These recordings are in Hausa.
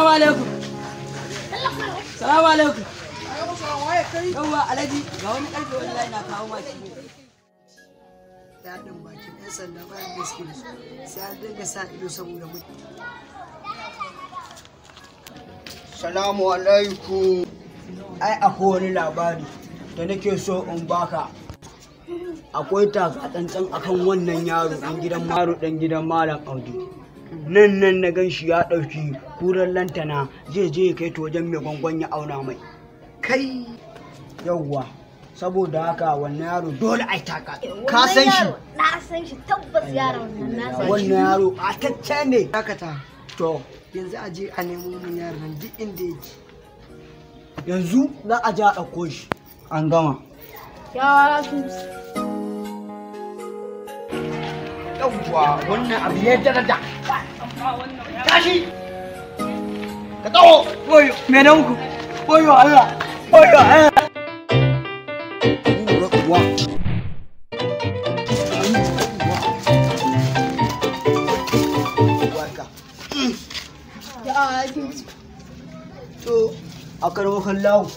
Salamu alaikum. Salamu alaikum. Yawwa Alhaji, ga wani karfe wallahi na kawo ma shi. Daɗin bakin 'yan sanda bayan da suke da su sai an dinga sa ido saboda mutum. Salamu alaikum. Ai akwai wani labari da nake so in baka. Akwai taka tsantsan akan wannan yaro ɗan gidan Maro ɗan gidan Malam Audu. Nan na gan shi ya ɗauki kuran lantana zai je ya kai ta wajen mai gwangwan ya auna mai. Kai Yawwa, saboda haka wannan yaro dole ai taka. Ka san shi? Na san shi tabbas yaron nan na san shi. Wannan yaro ɓatacce ne. Dakata. To, Yanzu a je a nemo mun yaron nan duk inda yake. yanzu za a je a ɗauko shi. An gama. Ya Yawwa, wannan abu ya daraja. Tashi! Ka taho! Oyo, me na muku? Oyo Allah! Oyo Allah! To A karwakan lawo,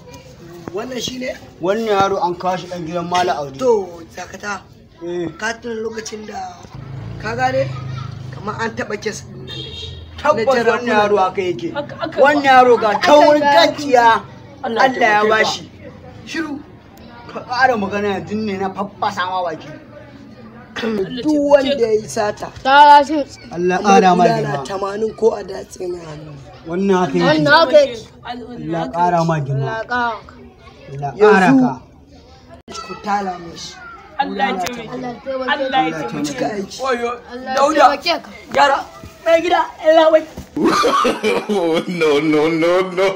wannan shine? wannan yaro an kawo shi ɗan gidan Malam Audi. To dakata. Eh, Ka tuna lokacin da ka gane kamar an taɓa kes ɗin nan da shi. tabbas Na jira wannan yaro haka yake. Haka- Wannan yaro ga taurin Aka- gaciya Allah ya bashi. Shiru. Ka ƙara magana yanzu ne na faffasa ma baki. Duk wanda ya yi sata. Ta shi. Allah ƙara ma Bulala girma. 80 ko a datse mai hannu. Wannan haka yake. Wannan haka yake. Allah ƙara ma girma. Allah ƙara. Allah ƙara Yanzu- ka. Ku tala mishi. Allah ya taimake. Allah ya taimake Allah ya ka. taimake. Cika aiki. Oyo, Allah ya Dauda, taimake ka. gyara. Mai gida, Allah wai. No, no, no, no.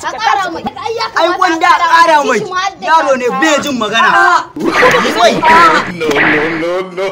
A ƙara mai. Ai ya Ai kamata wanda a ƙara mai. Shi ma har da Yaro ne bai jin magana. Wai. No, no, no, no.